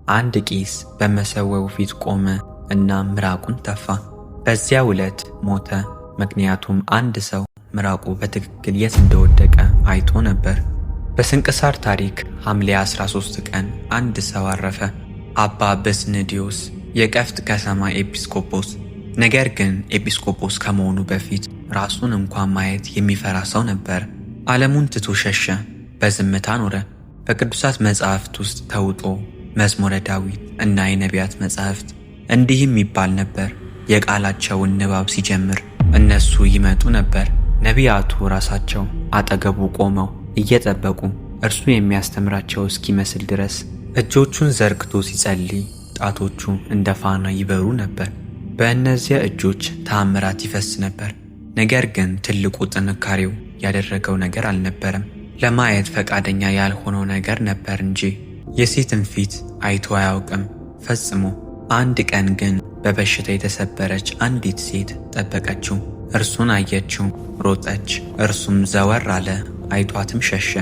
አንድ ቄስ በመሠዊያው ፊት ቆመ እና ምራቁን ተፋ። በዚያው ዕለት ሞተ፣ ምክንያቱም አንድ ሰው ምራቁ በትክክል የት እንደወደቀ አይቶ ነበር። በስንክሳር ታሪክ ሐምሌ 13 ቀን አንድ ሰው አረፈ። አባ በስንዲዮስ የቀፍት ከተማ ኤጲስቆጶስ። ነገር ግን ኤጲስቆጶስ ከመሆኑ በፊት ራሱን እንኳን ማየት የሚፈራ ሰው ነበር። ዓለሙን ትቶ ሸሸ፣ በዝምታ ኖረ። በቅዱሳት መጻሕፍት ውስጥ ተውጦ መዝሙረ ዳዊት እና የነቢያት መጻሕፍት እንዲህም ይባል ነበር። የቃላቸውን ንባብ ሲጀምር እነሱ ይመጡ ነበር። ነቢያቱ ራሳቸው አጠገቡ ቆመው እየጠበቁ እርሱ የሚያስተምራቸው እስኪመስል ድረስ እጆቹን ዘርግቶ ሲጸልይ ጣቶቹ እንደ ፋና ይበሩ ነበር። በእነዚያ እጆች ተአምራት ይፈስ ነበር። ነገር ግን ትልቁ ጥንካሬው ያደረገው ነገር አልነበረም፣ ለማየት ፈቃደኛ ያልሆነው ነገር ነበር እንጂ። የሴትን ፊት አይቶ አያውቅም ፈጽሞ። አንድ ቀን ግን በበሽታ የተሰበረች አንዲት ሴት ጠበቀችው። እርሱን አየችው፣ ሮጠች። እርሱም ዘወር አለ፣ አይቷትም ሸሸ።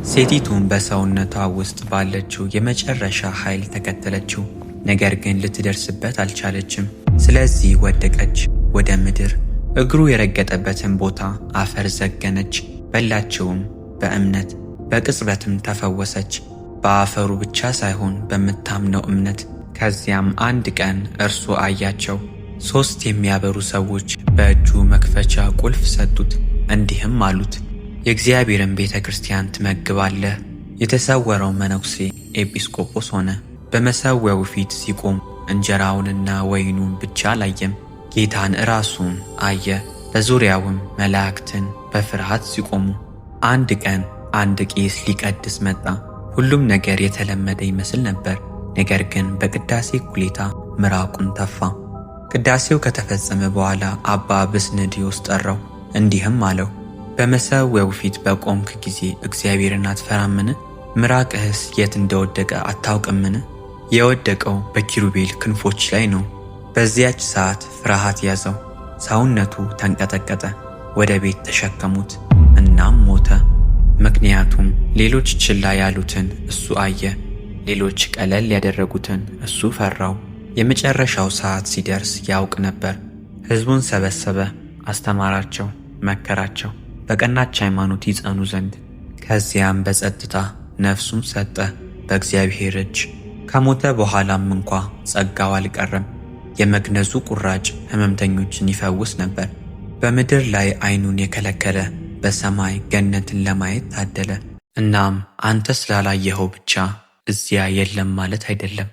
ሴቲቱም በሰውነቷ ውስጥ ባለችው የመጨረሻ ኃይል ተከተለችው፣ ነገር ግን ልትደርስበት አልቻለችም። ስለዚህ ወደቀች ወደ ምድር። እግሩ የረገጠበትን ቦታ አፈር ዘገነች፣ በላችውም በእምነት በቅጽበትም ተፈወሰች። በአፈሩ ብቻ ሳይሆን በምታምነው እምነት። ከዚያም አንድ ቀን እርሱ አያቸው። ሦስት የሚያበሩ ሰዎች በእጁ መክፈቻ ቁልፍ ሰጡት፣ እንዲህም አሉት፦ የእግዚአብሔርን ቤተ ክርስቲያን ትመግባለህ። የተሰወረው መነኩሴ ኤጲስቆጶስ ሆነ። በመሠዊያው ፊት ሲቆም እንጀራውንና ወይኑን ብቻ አላየም፣ ጌታን ራሱን አየ። በዙሪያውም መላእክትን በፍርሃት ሲቆሙ። አንድ ቀን አንድ ቄስ ሊቀድስ መጣ። ሁሉም ነገር የተለመደ ይመስል ነበር። ነገር ግን በቅዳሴ እኩሌታ ምራቁን ተፋ። ቅዳሴው ከተፈጸመ በኋላ አባ ብስንዲዮስ ጠራው፣ እንዲህም አለው፦ በመሠዊያው ፊት በቆምክ ጊዜ እግዚአብሔርን አትፈራምን? ምራቅህስ የት እንደወደቀ አታውቅምን? የወደቀው በኪሩቤል ክንፎች ላይ ነው። በዚያች ሰዓት ፍርሃት ያዘው፣ ሰውነቱ ተንቀጠቀጠ። ወደ ቤት ተሸከሙት፣ እናም ሞተ። ምክንያቱም ሌሎች ችላ ያሉትን እሱ አየ፣ ሌሎች ቀለል ያደረጉትን እሱ ፈራው። የመጨረሻው ሰዓት ሲደርስ ያውቅ ነበር። ሕዝቡን ሰበሰበ፣ አስተማራቸው፣ መከራቸው በቀናች ሃይማኖት ይጸኑ ዘንድ። ከዚያም በጸጥታ ነፍሱን ሰጠ በእግዚአብሔር እጅ። ከሞተ በኋላም እንኳ ጸጋው አልቀረም። የመግነዙ ቁራጭ ሕመምተኞችን ይፈውስ ነበር። በምድር ላይ ዓይኑን የከለከለ በሰማይ ገነትን ለማየት ታደለ። እናም አንተ ስላላየኸው ብቻ እዚያ የለም ማለት አይደለም።